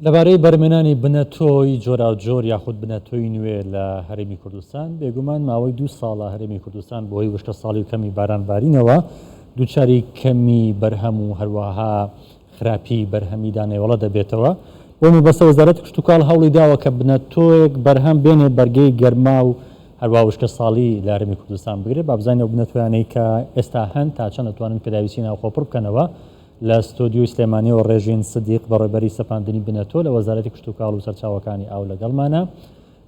لەبارەی بەرهەمهێنانی بنەتۆی جۆراوجۆر یاخود بنەتۆی نوێ لە هەرێمی کوردستان، بێگومان ماوەی دوو ساڵە هەرێمی کوردستان بەهۆی وشکەساڵی و کەمی بارانبارینەوە دووچاری کەمی بەرهەم و هەروەها خراپی بەرهەمی دانەوێڵە دەبێتەوە. بۆ مەبەستە وەزارەتی کشتوکاڵ هەوڵی داوە کە بنەتۆیەک بەرهەم بێنێ بەرگەی گەرما و هەروەها وشکەساڵی لە هەرێمی کوردستان بگرێت. با بزانین ئەو بنەتۆیانەی کە ئێستا هەن تا چەند دەتوانن پێداویستی ناوخۆ پڕ بکەنەوە. لە ستۆدیۆی سلێمانیەوە ڕێژین سدیق بەڕێوبەری سەپاندنی بنەتۆ لە وەزارەتی کشتوکاڵ و سەرچاوەکانی ئاو لەگەڵمانە.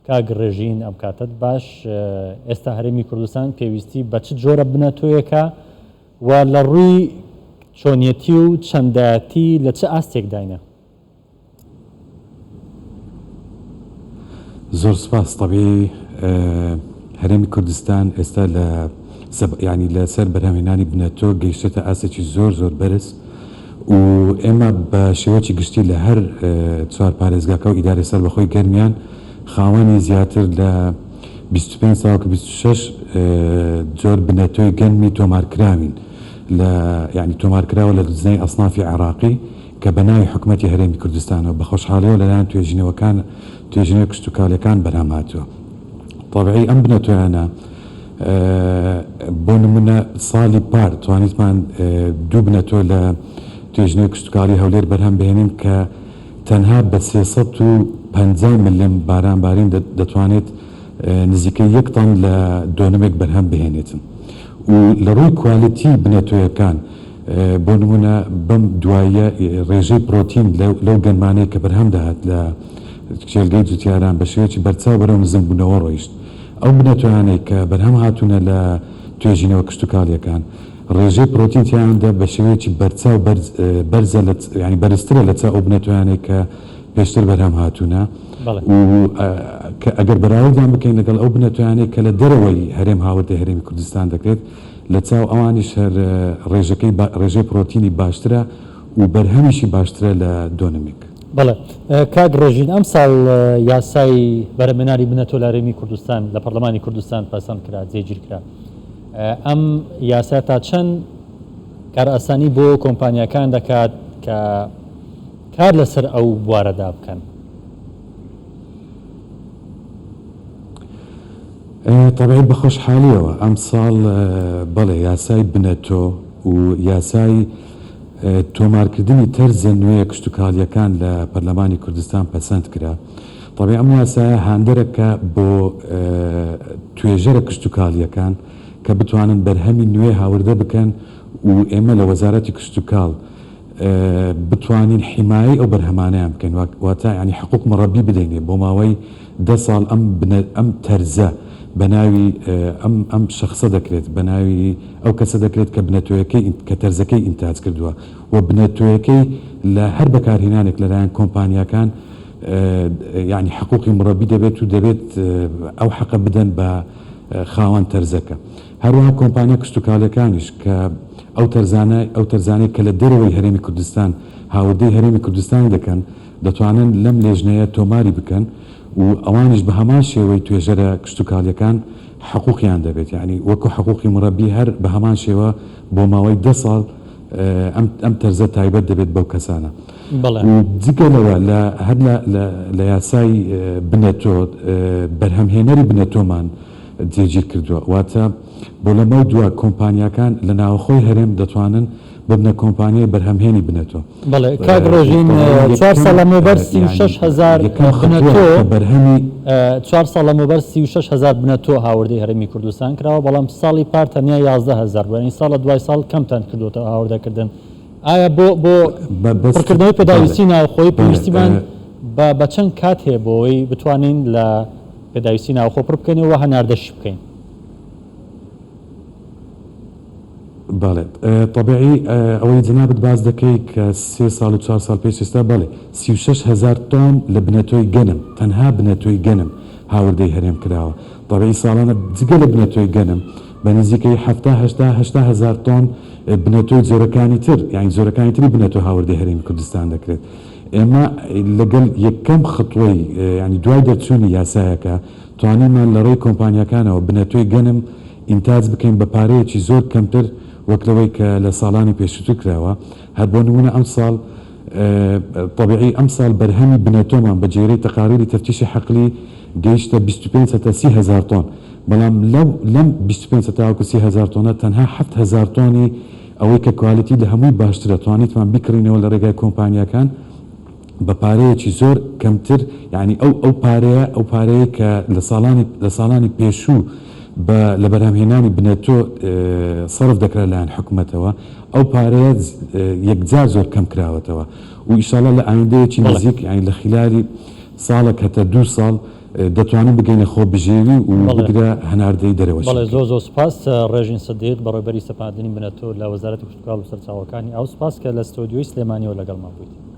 کاک ڕێژین ئەم کاتەت باش، ئێستا هەرێمی کوردستان پێویستی بە چ جۆرە بنەتۆیەکە و لە ڕووی چۆنیەتی و چەندایەتی لە چ ئاستێکداینە؟ زۆر سوپاس تەبیعی هەرێمی کوردستان ئێستا لە یانی لەسەر بەرهەمهێنانی بنەتۆ گەیشتێتە ئاستێکی زۆر زۆر بەرز و ئێمە بە شێوەکی گشتی لە هەر چوار پارێزگاکە و ئیدارەی سەربەخۆی گەرمیان خاوەنی زیاتر لە 25 تاوەکو 26 جۆر بنەتۆی گەنمی تۆمارکراوین لە یانی تۆمارکراوە لە لجنەی ئەسنافی عێراقی کە بە ناوی حکومەتی هەرێمی کوردستانەوە بە خۆشحاڵیەوە لەلایەن توێژینەوەکان توێژینەوە کشتوکاڵیەکان بەرهەم هاتووە. تەبعی ئەم بنەتۆیانە بۆ نمونە ساڵی پار توانیتمان دوو بنەتۆ لە توێژینەوەی کشتوکاڵی هەولێر بەرهەم بهێنین کە تەنها بە 350 ملم باران بارین دەتوانێت نزیکەی یەک تەن لە دۆنمێک بەرهەم بهێنێتن و لە ڕووی کوالیتی بنەتۆیەکان بۆ نموونە بەم دواییە ڕێژەی پڕۆتین لەو گەنمانەی کە بەرهەم دەهات لە کێڵگەی جوتیاران بە شێوەیەکی بەرچاو بەرەو نزمبوونەوە ڕۆیشت. ئەو بنەتۆیانەی کە بەرهەم هاتوونە لە توێژینەوە کشتوکاڵییەکان ڕێژەی پڕۆتین تیایاندا بە شێوەیەکی بەرچاو بەرزە لە یانی بەرزترە لە چاو ئەو بنەتۆیانەی کە پێشتر بەرهەم هاتوونە و کە ئەگەر بەراوردیان بکەین لەگەڵ ئەو بنەتۆیانەی کە لە دەرەوەی هەرێم هاوردەی هەرێمی کوردستان دەکرێت لە چاو ئەوانیش هەر ڕێژەکەی ڕێژەی پڕۆتینی باشترە و بەرهەمیشی باشترە لە دۆنمێک. بەڵێ کاک ڕێژین ئەمساڵ یاسای بەرهەمهێنانی بنەتۆ لە هەرێمی کوردستان لە پەرلەمانی کوردستان پەسەند کرا، جێگیر کرا. ئەم یاسا تا چەند کارئاسانی بۆ کۆمپانیاکان دەکات کە کار لەسەر ئەو بوارەدا بکەن؟ تەبعی بە خۆشحالیەوە ئەمساڵ بەڵێ یاسای بنەتۆ و یاسای تۆمارکردنی تەرزە نوێیە کشتوکاڵیەکان لە پەرلەمانی کوردستان پەسەند کرا. تەبعی ئەم یاسایە هاندەرەکە بۆ توێژەرە کشتوکاڵیەکان کە بتوانن بەرهەمی نوێ هاوردە بکەن و ئێمە لە وەزارەتی کشتوکاڵ بتوانین حیمایەی ئەو بەرهەمانەیان بکەین واتە یانی حقوق مڕەبی بدەینێ بۆ ماوەی دە ساڵ ئەم بنە ئەم تەرزە بە ناوی ئەم ئەم شەخسە دەکرێت بە ناوی ئەو کەسە دەکرێت کە بنەتۆیەکەی کە تەرزەکەی ئینتاج کردووە و بنەتۆیەکەی لە هەر بەکارهینانێک لەلایەن کۆمپانیاکان یانی حقوقی مڕەبی دەبێت و دەبێت ئەو حەقە بدەن بە خاوەن تەرزەکە. هەروەها کۆمپانیا کشتوکاڵیەکانیش کە ئەو تەرزانە ئەو تەرزانەی کە لە دەرەوەی هەرێمی کوردستان هاوردەی هەرێمی کوردستانی دەکەن دەتوانن لەم لێژنەیە تۆماری بکەن و ئەوانیش بە هەمان شێوەی توێژەرە کشتوکاڵیەکان حقوقیان دەبێت یانی وەکو حقوقی مڕەبی هەر بە هەمان شێوە بۆ ماوەی دە ساڵ ئەم ئەم تەرزە تایبەت دەبێت بەو کەسانە بەڵێ. و جگە لەوە لە هەر لە لە لە یاسای بنەتۆ بەرهەمهێنەری بنەتۆمان جێگیر کردووە، واتە بۆ لەمەو دوا کۆمپانیاکان لە ناوەخۆی هەرێم دەتوانن ببنە کۆمپانیای بەرهەمهێنی بنەتۆ. بەڵێ کاک ڕێژین چوار ساڵ لەمەوبەر 36000 بنەتۆ چوار ساڵ لەمەوبەر 36000 بنەتۆ هاوردەی هەرێمی کوردستان کراوە، بەڵام ساڵی پار تەنیا 11000 بوو، یانی ساڵ لە دوای ساڵ کەمتان کردووەتەوە هاوردەکردن. ئایا بۆ بۆ پڕکردنەوەی پێداویستی ناوخۆیی پێویستیمان بە چەند کات هەیە بۆ ئەوەی بتوانین لە پێداویستی ناوخۆ پڕ بکەینەوە و هەناردەشی بکەین. بەڵێ تەبیعی ئەوەی جەنابت باس دەکەی کە سێ ساڵ و چوار ساڵ پێش ئێستا بەڵێ 36000 تۆن لە بنەتۆی گەنم تەنها بنەتۆی گەنم هاوردەی هەرێم کراوە تەبیعی ساڵانە جگە لە بنەتۆی گەنم بە نزیکەی حەفتا هەشتا هەشتا هەزار تۆن بنەتۆی جۆرەکانی تر یانی جۆرەکانی تری بنەتۆ هاوردەی هەرێمی کوردستان دەکرێت ئێمە لەگەل یەکەم خطوەی یانی دوای دەرچوونی یاسایەکە توانیمان لە ڕێی کۆمپانیاکانەوە بنەتۆی گەنم ئینتاج بکەین بە پارەیەکی زۆر کەمتر وەک لەوەی کە لە ساڵانی پێشووتر کراوە هەر بۆ نموونە ئەمساڵ. تەبیعی ئەمساڵ بەرهەمی بنەتۆمان بە جێرەی تەقاریری تەفتیشی حەقلی گەیشتە 25 هەتا 30 هەزار تۆن، بەڵام لەو لەم 25 هەتاوەکو 30 هەزار تۆنە تەنها 7000 تۆنی ئەوەی کە quality لە هەمووی باشترە توانیتمان بیکڕینەوە لە ڕێگای کۆمپانیاکان بە پارەیەکی زۆر کەمتر، یانی ئەو ئەو پارەیە ئەو پارەیەی کە لە ساڵانی لە ساڵانی پێشوو بە لە بەرهەمهێنانی بنەتۆ سەرف دەکرا لایەن حکومەتەوە ئەو پارەیە یەکجار زۆر کەم کراوەتەوە و ئیشاڵا لە ئایندەیەکی نزیک یانی لە خیلالی ساڵێک هەتا دوو ساڵ دەتوانین بگەینە خۆبژێوی و بگرە هەناردەی دەرەوەشی بەڵێ زۆر زۆر سوپاس ڕێژین سدیق بەڕێوبەری سەپاندنی بنەتۆ لە وەزارەتی کشتوکاڵ و سەرچاوەکانی ئاو سوپاس کە لە ستۆدیۆی سلێمانیەوە لەگەڵمان بوویت.